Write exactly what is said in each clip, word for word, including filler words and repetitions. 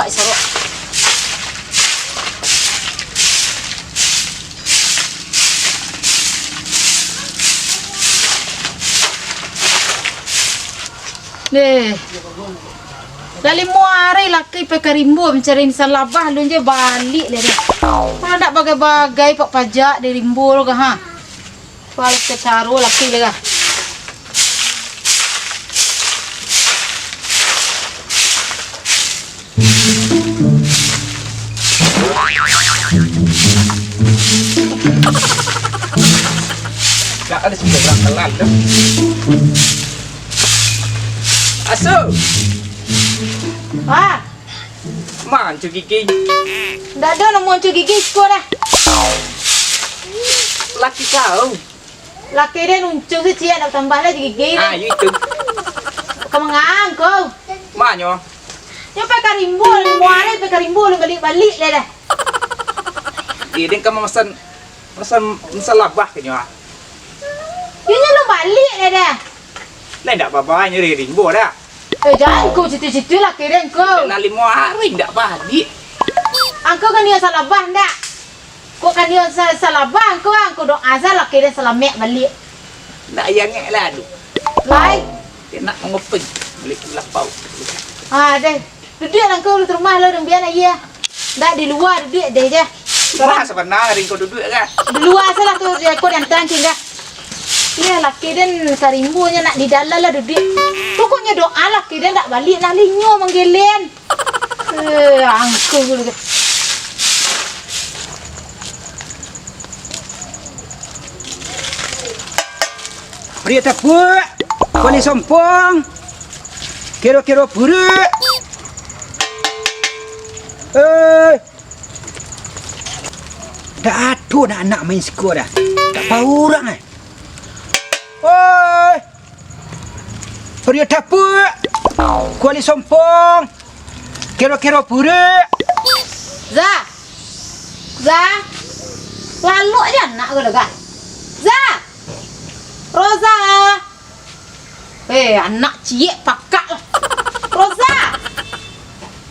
Pak Sorok. Deh. Lah limo ari laki pai ka rimbo mancari salabah, alun juo baliak lai deh. Kalau ndak bagai-bagai pak pajak di rimbo lo ka, ha. Pal kacaro laki lai ka. Tak ada sudah berangkalan tu. Asu. Ah. Ma Uncu Gigi? Ndak ado namo Uncu Gigi siko doh. Laki kau. Laki den Uncu se ciek, ndak tambah lai Gigi. Ah, yo itu. Ka manga ko? Ma nyo? Nyo pai ka rimbo, limo ari pai ka rimbo, alun baliak-baliak lai deh. Ih, den ka mamasan, mamasan, mamasan labah ka nyo, ah. Yo nyo alun baliak lai deh. Lai ndak baa-baa nyo di rimbo dah. Eh, jan ko situ-situ laki den ko. Lah limo ari ndak baliak. Angko ka nio salabah ndak? Kok ka nio sa-, salabah angko, angko doa se laki den salamaik baliak. Ndak ayang ngek lah tu. Lai. Dia nak mangopeng. Baliak lapau. Ah, deh. Duduak lah angko di rumah lo, den bian aia. Ndak di lua duduak deh je. Rumah sabana ari ko duduak ka? Di lua se lah tu, ko diantaan cingga. Iyo, laki den ka rimbo nyo nak di dalam lah duduak. Pokoknyo doa laki den ndak baliak, nah linyo manggelen. Eh, angku dulu deh. Pariak tapuak, kuali sompong, kiro-kiro puruak. Eh, dak ado anak-anak main siko dah. Tak tahu urang eh. Oi. Pariak tapuak, kuali sompong, kiro-kiro puruak. Za! Za! Lalok je anak ko lai ka. Za! Roza! Eh, anak ciek pakak lah. Roza!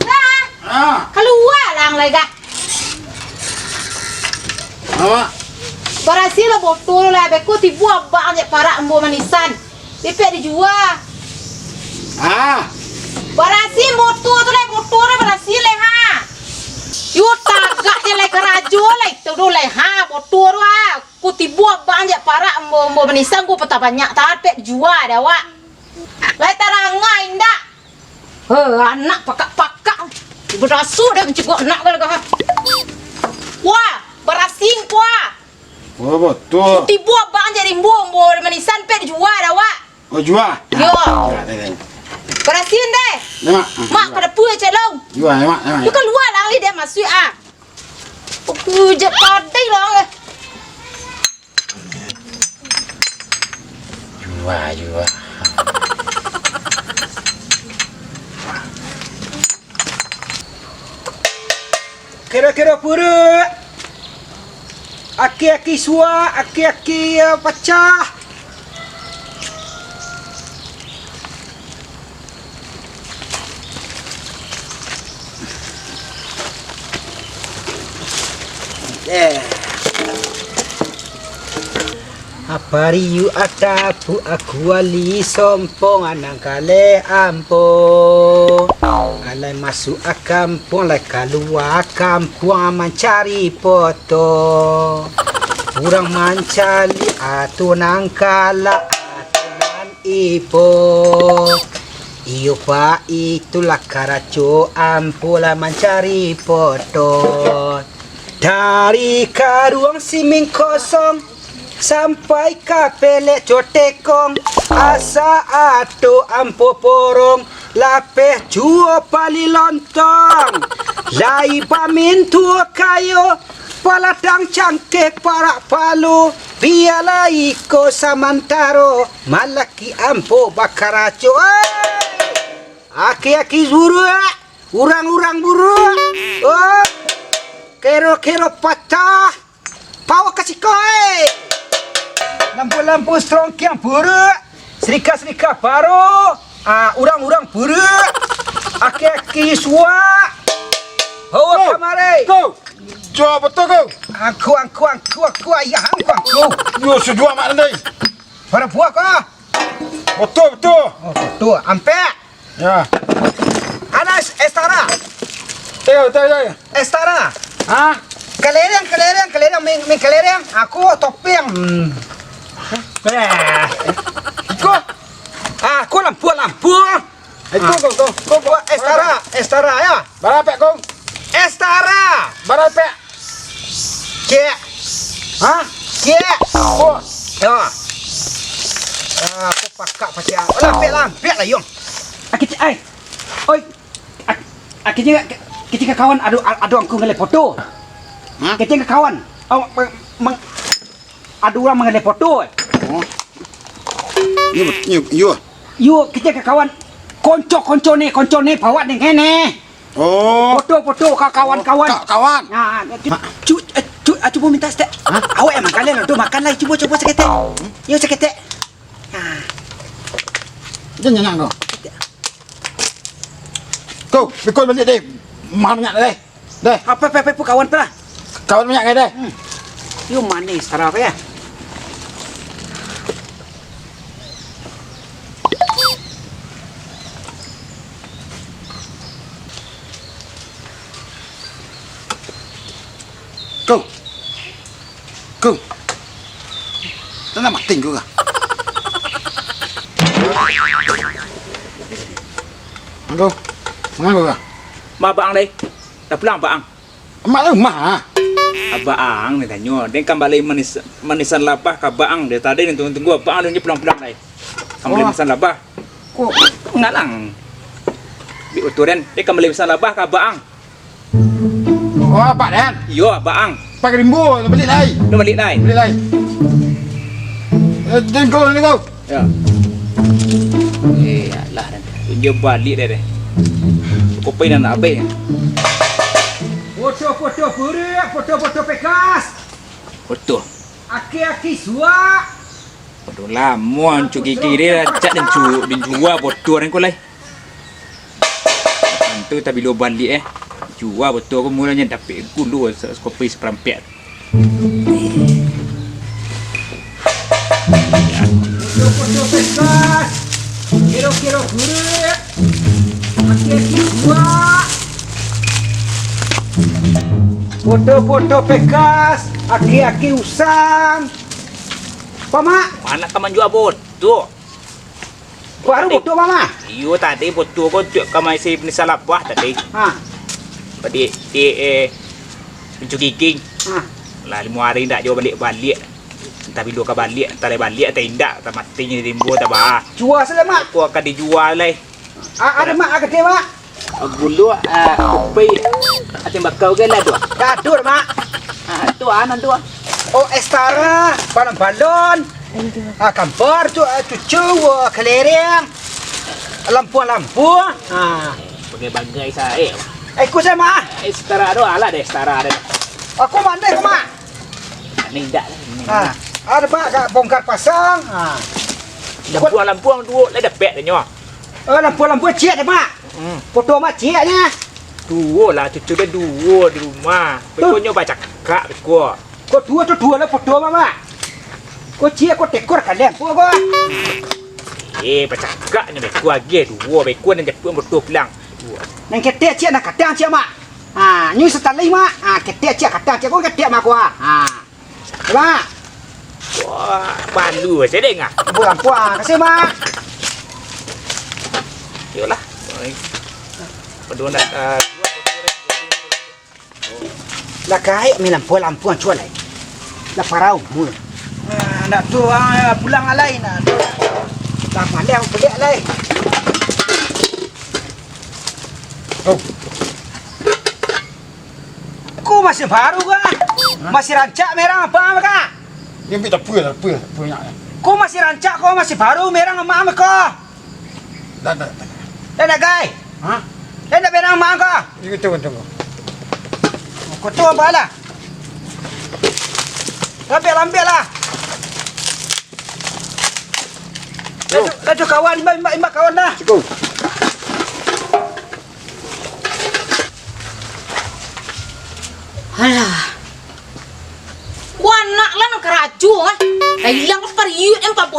Nah, ah, kalua lah ang lai ka. Awak. Barasiah lah botol lah, beko tibo abak ang jak parak ambo manisan. Dipek dijua. Ah. Barasiah botol tu lai, botol tu barasiah lai, ha. Yo tagak je lai karajo lai, tu do lai, ha, botol tu, ha. Ko tibo abak ang jak parak ambo, ambo manisan, ko pata banyak, tapek dijua dek awak. Lai taranga indak? Heh, anak pakak-pakak. Baraso dek mancegok anak ko lai ka. Wah, barasiah ko ah. Oh, batua. Tibo abak ang jadi ambo, ambo manisan pek dijua dek awak. Oh, jua. Yo. Jua, deh, deh. Barasiah deh. Deh, Mak. Ah, mak, jua. Kada pue cek long. Jua, deh, Mak, deh, Mak. Tu kalua lah, ang lai deh masuak ah. Oke, jak padai lah, eh. Jua, jua. Kiro-kiro puruak. Aki-aki suak, aki-aki, eh, pacah. Eh. Apariu atapu akuali sompong anang kaleh ampo. Alai masuak akampuang, lai kalua akampuang mancari poto. Urang mancari atu nang kalak, atu nan ipo. Iyo, Pak, itulah karajo ampo lah mancari poto. Dari karuang siming kosong sampai ka pelek cotekong, asa ado ampo porong, lapeh juo pali lontong. Lai pamintuo kayo, paladang cangkeh parak palu, bialah iko samantaro, malaki ampo bakarajo. Oi! Aki-aki buruak, urang-urang buruak, oh, kero-kero pacah, pawa ka siko, eh. Lampu-lampu strongkiang buruak, serika-serika paro, ah, urang-urang buruak, aki-aki suak. Ho, kamari. Ko. Jua boto ko. Angku, angku, angku, angku, ayah angku, angku. Yo, sujua mak tadi. Bara buah ko? Boto, boto. Oh, boto. Ampek. Ya. Anas Estara. Tayo, tayo, tayo. Estara. Ha? Kelereng, kelereng, kelereng, ming, ming kelereng. Aku topeng. Hmm. Eh. Ko. Ah, aku lampu, lampu. Eh, ko, ko, ko, ko, ko. Estara, Estara, ya. Bara pek, ko? Estara. Bara pek? Cek. Ha? Cek. Ko. Ya. Ah, aku pakak pacang. Lah, pek lah, pek lah, Yong. Ah, kecek, ai. Oi. Ah, ah, kecek, kecek kawan, ado, ado angku ngalih foto. Ha? Kecek kawan. Awak meng-, meng-, Ado urang manggaleh foto, eh. Oh. Iyo, bet-, iyo, iyo. Iyo, kecek ka kawan. Konco-konco ne, konco ne, pawat ne, ngene. Oh. Foto-foto ka kawan-kawan. Oh, ka-, kawan. Nah, cu-, cu-, eh, cu-, ah, cubo minta saketek. Hah? Awak nan manggaleh lah, doh makan lai. Cubo, cubo saketek. Iyo, saketek. Nah. Jan nyanyak ko. Ko, bikun baliak deh. Mahal nyanyak deh. Deh. Apa, apa, apa, apa, kawan, apa lah? Kawan banyak, deh. Hmm. Yo, manis, tarap, ya. Ko. Ko. Tanah mating ko kah? Ko. Mangan ko kah? Ma, Bang, deh. Dah pulang, Bang. Amak lah rumah, ah. Abang ni tanyo, den kan balai manis-, manisan labah ka abang, dari tadi ni tunggu-tunggu abang, den pulang-pulang lai. Kan balai manisan labah. Ko ngalang. Bik utuh den, den kan balai manisan labah ka abang. Oh, abak den? Iyo, abang. Pakai rimbo, baliak lai. Dah baliak lai. Baliak lai. Eh, den ko, den ko. Yo. Eh, alah, den. Inyo baliak deh, deh. Kopi nan nak abih. Foto-foto buruak, foto-foto pekas. Foto. Aki-aki suak. Foto lamo, ancu gigi dia, rancak den cu-, den jua foto den ko lai. Antu tabilo baliak, eh. Jua foto ko mulonyo dapek gulo sa-, sakopi saparampek. Foto-foto pekas, kiro-kiro kurik, aki-aki suak. Foto-foto pekas, aki-aki usang. Apa, Mak? Mana ka manjua foto? Baru foto, Mak, Mak? Iyo, tadi foto ko untuak ka maisi manisan labah tadi. Ha. Di, di, eh, Incu Giging. Ha. Lah, limo ari indak juo baliak-baliak. Antah bilo ka baliak, antah lai baliak, antah indak, antah mati nyo di rimbo, antah baa. Jua sajo, Mak. Ko akan dijua lai. A-, ado, Mak, a gadih, Mak. Gulo, ah, kopi, ah, tembakau ge lah tu. Dah ado, Mak. Ah, tu, ah, nan tu, ah. Oh, Estara, balon-balon. Ah, gambar tu, ah, cucu, ah, kelereng. Lampu-lampu. Ah. Bagai-bagai sae. Eh, ikut sae, Mak. Estara tu, alah deh, Estara deh. Aku mandeh, Mak. Ni indak lah, ni. Ha, ado, Mak, ka bongkar pasang. Ha. Lampuang-lampuang duo lah dapek tanyo. Eh, lampuang-lampuang ciek deh, Mak. Hmm. Foto Mak ciek nyo. Duo lah, cucu dia duo di rumah. Tu. Beko nyo bacakak beko. Ko duo tu duo lah foto Mak, Mak. Ko ciek ko tekor kalian, ko, ko. Eh, bacakak nyo beko agiah duo, beko nan japuik foto pulang. Duo. Nan ketek ciek, nan kadang ciek, Mak. Ha, nyo satalih, Mak. Ha, ketek ciek, kadang ciek, ko ketek, Mak, ko, ha. Ha. Mak. Wah, balu sajo deh, ngah. Ampun, ampun. Kasih, Mak. Yolah. Padahal nak, ah, lah gaek main lampuang-lampuang cuan lai. Lah parau mul. Ah, nak tu, ah, pulang alai nak. Lah pandai aku peliak lai. Oh. Ko masih baru kah? Hah? Masih rancak merang apa kah? Ni ambil tak apa lah, apa lah, apa nak. Ko masih rancak, ko masih baru merang amak-amak ko. Dah, dah, dah. Dah nak gai? Hah? Dah nak merang amak ko? Ini tunggu, tunggu. Ko tu apa lah? Lambek, lambek lah. Laju, laju kawan, imbak, imbak, imbak kawan dah. Cukup.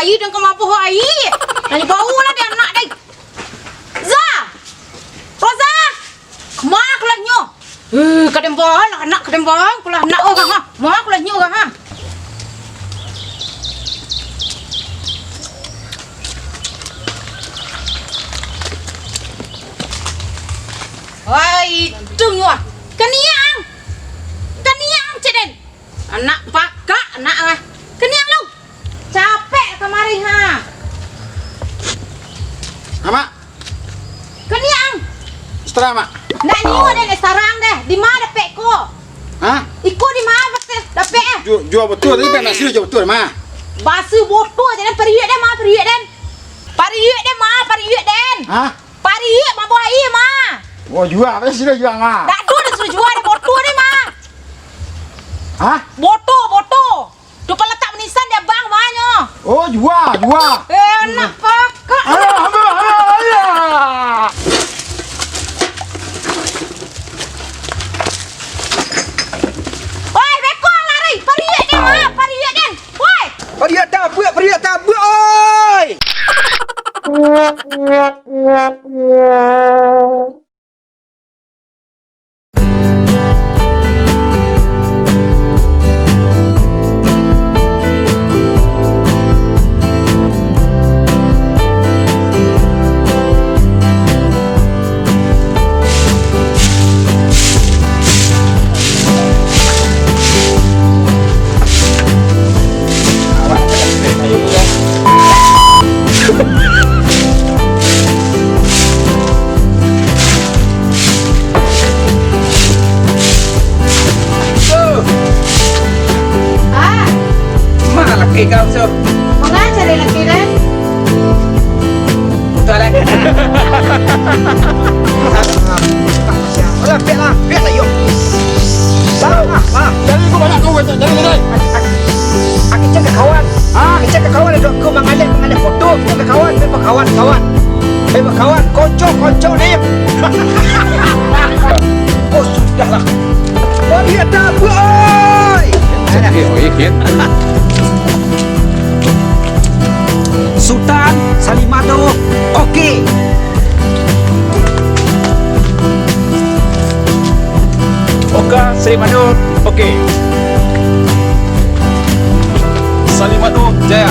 Ayi, dan kamapo ayi? Ayi, bau lah dek anak deh. Za! Roza! Kama kulah nyo? Eh, kadembang lah anak, kadembang kulah anak, oh, ha. Ma kulah nyo, ha. Wai, itu nyo ah. Kaniang. Kaniang, cek den. Anak pakak, anak ah. Kaniang lu. Capek kamari, ha. Amak. Kaniang. Seterah, Mak. Nak nyo deh, nak sarang deh. Di ma dapek ko? Hah? Iko di ma dapek, dapek, eh? Ju-, jua botuah tadi, Mak. Nak sini jua botuah, Mak. Basu botuah je, den. Pariuk den, ma, pariuk den. Pariuk den, ma, pariuk den. Hah? Pariuk, mabok aia, ma. Oh, jua, apa sih jua, Mak? Dak ado, dah suruh jua, dah botuah deh, ma. Hah? Botuah, botuah. Tu palatak manisan di abang, ma nyo. Oh, jua, jua. Eh, anak pakak. Alah, alah, alah, alah. Oi, beko lari. Pariuk den, ma. Pariuk den. Oi. Pariuk tabuak, pariuk tabuak, oi. Ah. Ma laki kau tu? Manga cari laki den? Tuh, Alex. Alah, biarlah, biarlah, yuk. Bang, ah, ah. Jadi, gua banyak duit, jadi, jadi. Aki cek ka kawan. Ah, aki cek ka kawan, ado ko mangalek, mangalek foto, cek ka kawan, memang kawan, kawan. Memang kawan, konco, konco ni. Oh, sudahlah. Mari ada apa, oi? Sedih, oi, Kin. Sutan, Salimado, oke. Oka, Salimado, oke. Salimado, jaya.